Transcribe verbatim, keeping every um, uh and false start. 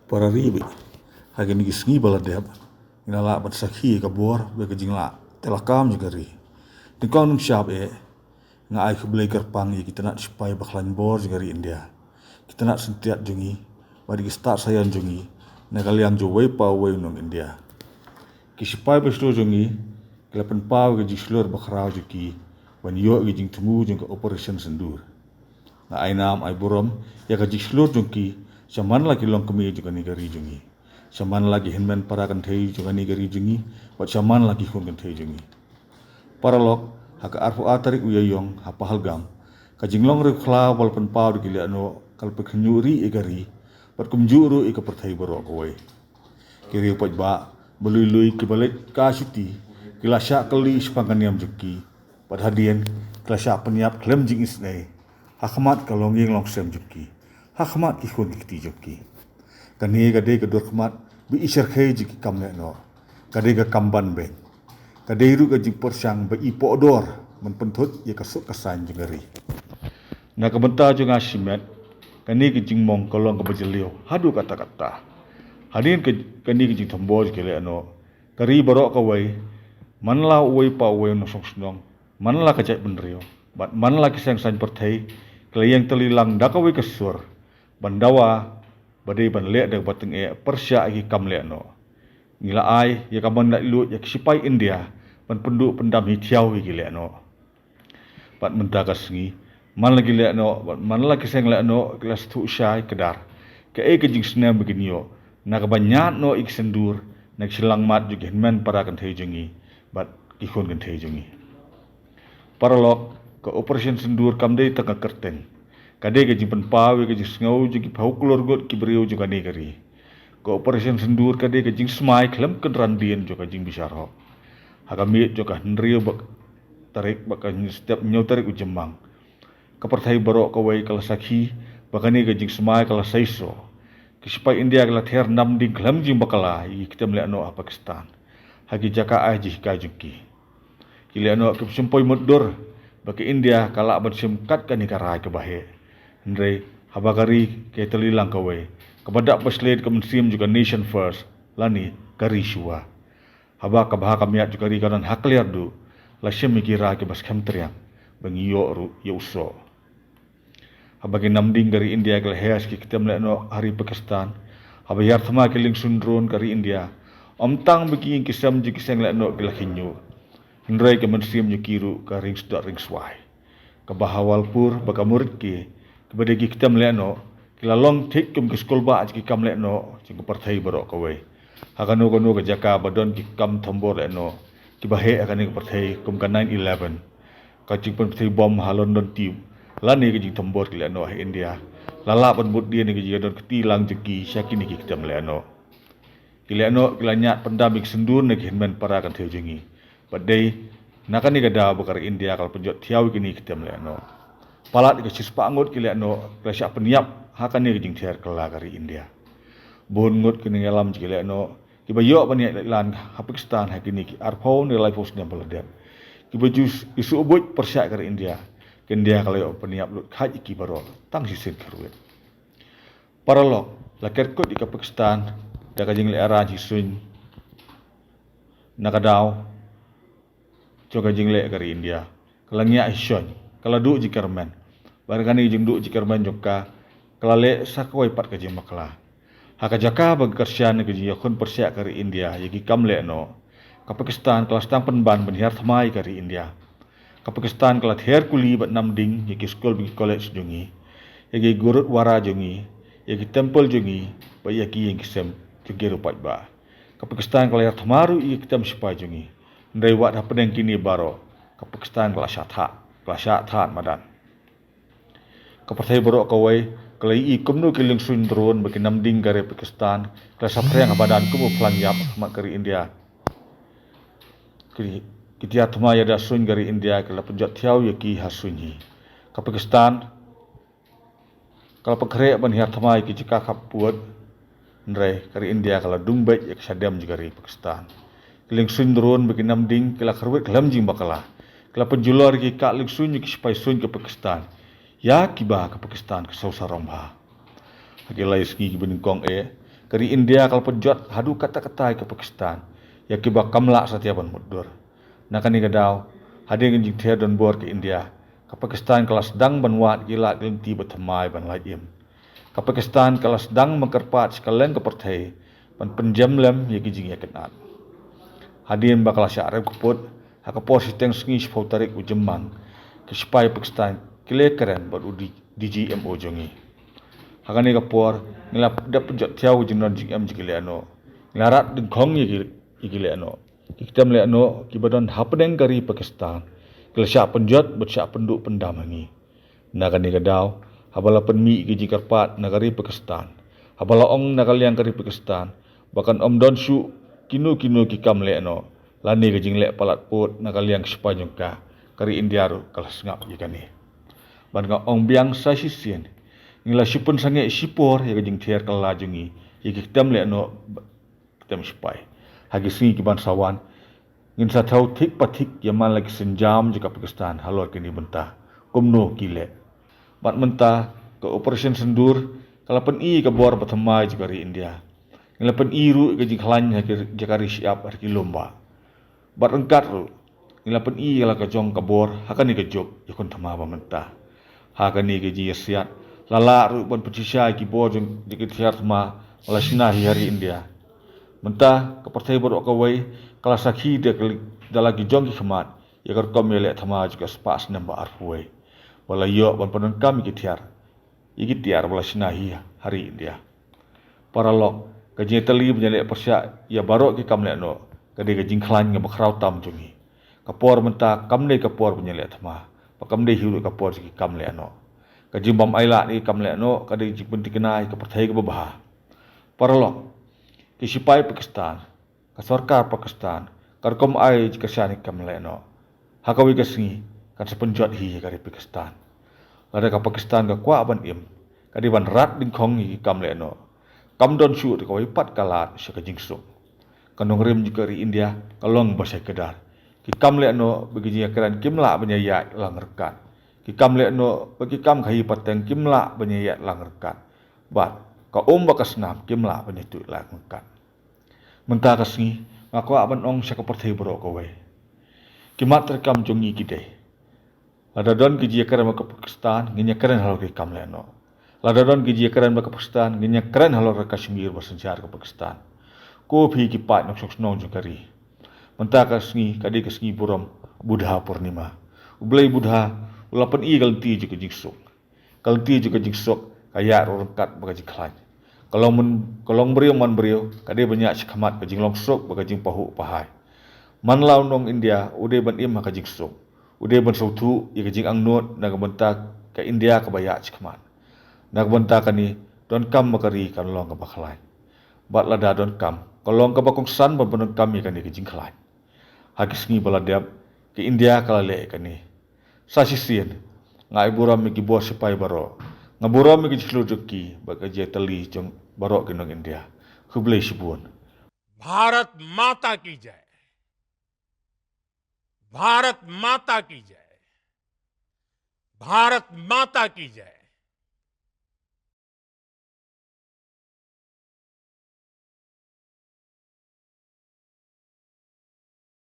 Para ri bad, ha kine ki sngi ba la dep, ngi la lah ban sakhi ïa ka bor bad ka jinglah tyllakam jong ka ri. Nyngkong nyngshap eh, nga ai khublei kyrpang ïa ki tnat shipai ba khlaiñ bor jong ka ri India, ki tnat syntiat jong ngi bad ki stad saian jong ngi na ka liang jong uwei pa uwei u nong India. Ki shipai ba shlur jong ngi ki la pynpaw ïa ka jingshlur bakhraw jong ki ban ïoh ïa ka jingthmu jong ka Operation Sindoor. Nga ai nam ai burom ïa ka jingshlur jong ki sha man la ki longkmie jong kane ka ri jong ngi, sha man la ki hynmen para kynthei jong kane ka ri jong ngi, bad sha man la ki khun kynthei jong ngi. Paralok, ha ka arphew ar tarik u Ïaïong ha Pahalgam, ka jinglong riewkhlaw ba la pynpaw da ki lehnoh ka la pynkhynñiuh rieh ïa ka ri bad kumjuh ruh ïa ka pyrthei baroh kawei. Ki riew paidbah ba lui lui kiba leit ka shuti ki la shah kylli shaphang ka niam jong ki, bad hadien ki la shah pynïap khlem jingisynei ha khmat ka longïing longsem jong ki, ha khmat ki khun ki kti jong ki. Kane ka dei ka dur khmat ba i shyrkhei jong ki kam lehnoh, ka dei ka kam ban beiñ, ka dei ruh ka jingpyrshang ba i pohdor ban pynthut ïa ka suk ka saiñ jong ka ri. Na ka bynta jong nga shimet, kane ka jingmong ka long kaba jylliew haduh katta katta. Hadien ka, kane ka jingthombor jong ki lehnoh, ka ri baroh kawei, man la uwei pa uwei u nongshong shnong, man la ka jaitbynriew bad man la ki seng saiñ pyrthei, ki la ïeng tylli lang da kawei ka sur ban dawa ba dei ban leh da kaba tyngeh pyrshah ïa ki kam lehnoh. Ngi la ai ïa ka mon laitluid ïa ki shipai India ban pynduh pyndam hi thiaw ïa ki lehnoh. Bad mynta ka sngi, man la ki lehnoh bad man la ki seng lehnoh ki la sngewthuh shai kdar kaei ka jingsnem ba kin ïoh na kaba ñiad noh ïa ki sindur na ki shyllangmat jong ki hynmen para kynthei jong ngi bad ki khun kynthei jong ngi. Paralok, ka Operation Sindoor kam dei tang ka kyrteng, ka dei ka jingpynpaw ïa ka jingsngew jong ki phew klur ngut ki briew jong kane ka ri. Ka Operation Sindoor ka dei ka jingsmai khlem kynran dien jong ka jingbishar hok. Ha ka miet jong ka hynriew bad tarik bad ka step hynñiew tarik u Jymmang, ka pyrthei baroh kawei ka la sakhi ba kane ka jingsmai ka la seisoh. Ki shipai India ki la ther nam ding khlem jingbakla ïa ki ktem lehnoh ha Pakistan, ha ki jaka ai jinghikai jong ki. Ki lehnoh kim shym poi mutdur ba ka India ka lah ban shim kat kane ka rai kaba heh. Hynrei haba ka ri ka ïatylli lang kawei, kaba dap ba shlei da ka mynsiem jong ka nation first lane ka ri shuwa. Haba ka bha ka miat jong ka ri ka don ha kliar duh, la shim ïa ki rai kiba skhem triang ba ngi ïoh ruh ïa u soh. Haba ki namding ka ri India ki la her sha ki ktem lehnoh ha ri Pakistan, haba hiar thma ki liengsuiñ drone ka ri India, ym tang ba ki ïing ki sem jong ki seng lehnoh ki la khynñiuh, hynrei ka mynsiem jong ki ruh ka ring sdot ring swai. Ka Bahawalpur bad ka Muritke, kiba dei ki ktem lehnoh, ki la long thik kum ki skulbah jong ki kam lehnoh jong ka pyrthei baroh kawei. Ha kano kano ka jaka ba don ki kam thombor lehnoh kiba heh ha kane ka pyrthei kum ka nine eleven, ka jingpynpyrthei bom ha London Tube, lane ka jingthombor ki lehnoh ha India, la lah ban bud dien ïa ka jingïadon kti lang jong ki sha kine ki ktem lehnoh. Ki lehnoh ki la ñiad pyndam ïa ki sindur na ki hynmen para kynthei jong ngi. Bad dei na kane ka daw ba ka ri India ka la pynjot thiaw ïa kine ki ktem lehnoh. Palat ïa ka shispah ngut ki lehnoh ki la shah pynïap ha kane ka jingther kylla ka ri India. Bun ngut ki nongïalam jong ki lehnoh kiba ïoh ban ïaid leit lan ha Pakistan ha kine ki arphew ne laiphew snem ba la dep, kiba ju ïasuh buit pyrshah ka ri India, ka India ka la ïoh pynïap lut khat ïa ki baroh tang shisien kyrwit. Paralok, la ker kut ïa ka Pakistan da ka jingleh arrange hi suiñ na ka daw jong ka jingleh ka ri India. Ka la ngiah hi suiñ, ka la duh jingkyrmen. Bad kane ka jingduh jingkyrmen jong ka, ka la leh sa kawei pat ka jingbakla. Ha ka jaka ba ka kyrshan ïa ka jingïakhun pyrshah ka ri India ïa ki kam lehnoh, ka Pakistan ka la sdang pynban ban hiar thma ïa ka ri India. Ka Pakistan ka la ther kuli bad namding ïa ki skul bad ki college jong ngi, ïa ki gurudwara jong ngi, ïa ki temple jong ngi, bad ïa ki ïing ki sem jong ki riew paidbah. Ka Pakistan ka la hiar thma ruh ïa ki ktem shipai jong ngi. Hynrei wat hapdeng kine baroh, ka Pakistan ka la shah thad, ka la shah thad madan. Ka pyrthei baroh kawei ka la ïohi kumno ki liengsuiñ drone bad ki namding ka ri Pakistan ki la saphriang ha madan kum u phlang ïap ha khmat ka ri India. Ki, ki tiar thma ïada suiñ ka ri India ki la pynjot thiaw ïa ki ha suiñ hi. Ka Pakistan ka la pynkhreh ban hiar thma ïa ki jaka khappud, hynrei ka ri India ka la dung beit ïa ka shadem jong ka ri Pakistan. Ki liengsuiñ drone bad ki namding ki la kyrwit khlem jingbakla. Ki la pynjulor ïa ki kah liengsuiñ ïa ki shipai suiñ ka Pakistan, ïa kiba ka Pakistan ka sngewsarong bha. Ha ki lai sngi kiba nyngkong eh, Ka ri India ka la pynjot haduh katta katta ïa ka Pakistan, ïa kiba kam lah satia ban mutdur. Na kane ka daw, hadien ka jingther donbor ka India, ka Pakistan ka la sdang ban wad ïa ki lad ki lynti ba thymmai ban lait im. Ka Pakistan ka la sdang ban kyrpad sha kylleng ka pyrthei ban pynjem lem ïa ki jingïakynad. Hadien ba ka la shah rep kput, ha ka por shiteng sngi shiphew tarik u Jymmang, ki sipai Pakistan ki la kren bad u D-, D G M O jong ngi. Ha kane ka por, ngi la dep pynjot thiaw ka jingdon jingem jong ki lehnoh. Ngi la rat dyngkhong ïa ki, ïa ki lehnoh. Ki kyntem lehnoh kiba don hapdeng ka ri Pakistan ki la shah pynjot bad shah pynduh pyndam ha ngi. Na kane ka daw, haba la pynmih ïa ka jingkyrpad na ka ri Pakistan, haba la ong na ka liang ka ri Pakistan ba kan ym don shuh kino kino ki kam lehnoh lane ka jingleh palat pud na ka liang ki sipai jong ka, ka ri India ruh ka la sngap ïa kane. Bad nga ong biang sa shisien, ngi la shu pynsangeh shipor ïa ka jingther kylla jong ngi ïa ki kyntem lehnoh, kyntem sipai. Ha ki sngi ki ban sa wan, ngin sa thew thik pa thik ïa man la ki sienjam jong ka Pakistan halor kine ki bynta, kumno ki leh. Bad mynta, ka Operation Sindoor ka la pyni ka bor ba thymmai jong ka ri India. Ngi la pyni ruh ka jingkhlaiñ ha ki, jong ka ri shyiap ha ki lum bah. Bad ryngkat ruh, ngi la pyni ïa la ka jong ka bor ha kane ka juk ïakhun thma ba mynta. Ha kane ka jingïasiat, la lah ruh ban pynshisha ïa ki bor jong, jong ki tiar thma ba la shna hi ha ri India. Mynta, ka pyrthei baroh kawei ka la sakhi da ka, da la ki jong ki khmat ïa ka rukom ïaleh thma jong ka spah snem ba arphew wei, ba la ïoh ban pyndonkam ïa ki tiar, ïa ki tiar ba la shna hi ha ri India. Paralok, ka jingïatylli ban ïaleh pyrshah ïa baroh ki kam lehnoh ka dei ka jingkhlaiñ kaba khraw tam jong ngi. Ka por mynta kam dei ka por ban ïaleh thma, bad kam dei hi ruh ka por jong ki kam lehnoh. Ka jingbym ailad ïa ki kam lehnoh ka dei jingpynthikna ïa ka pyrthei kaba bha. Paralok, ki sipai Pakistan, ka sorkar Pakistan, ka rukom ai jingkyrshan ïa ki kam lehnoh, ha kawei ka sngi kan sa pynjot hi ïa ka ri Pakistan. Lada ka Pakistan ka kwah ban im, ka dei ban rat dyngkhong ïa ki kam lehnoh. Kam don shuh da kawei pat ka lad sha ka jingsuk. Ka nongrim jong ka ri India ka long ba shai kdar. Ki kam lehnoh bad ki jingïakren kim lah ban ïaid lang ryngkat. Ki kam lehnoh bad ki kam khaïi pateng kim lah ban ïaid lang ryngkat. Bad ka um bad ka snam kim lah ban ïathuh lang ryngkat. Mynta ka sngi, nga kwah ban ong sha ka pyrthei baroh kawei, ki mat treikam jong ngi ki dei, lada don ki jingïakren bad ka Pakistan, ngin ïakren halor ki kam lehnoh. Lada don ki jingïakren bad ka Pakistan, ngin ïakren halor ka Kashmir ba synshar ka Pakistan. Ko phi ki paid nongshong shnong jong ka ri, mynta ka sngi ka dei ka sngi burom Buddha Purnima. U Blei Buddha u la pyni ka lynti jong ka jingsuk. Ka lynti jong ka jingsuk ka ïaid ruh ryngkat bad ka jingkhlaiñ. Ka long myn-, ka long briew man briew ka dei ban ïaid shakhmat ka jinglong suk bad ka jingpahuh pahai. Man la u nong India u dei ban im ha ka jingsuk, u dei ban sngewthuh ïa ka jingangnud na ka bynta ka India kaba ïaid shakhmat. Na ka bynta kane, donkam ba ka ri kan long kaba khlaiñ. Bad lada donkam, ka long kaba kongsan ban pyndonkam ïa kane ka jingkhlaiñ. Ha ki sngi ba la dep, ka India ka la leh ïa kane. Sa shisien, nga ai burom ïa ki bor sipai baroh. Nga burom ïa ka jingkhlur jong ki bad ka jingïatylli jong baroh ki nong India. Khublei shibun. भारत माता की जय। भारत माता की जय। भारत माता की जय।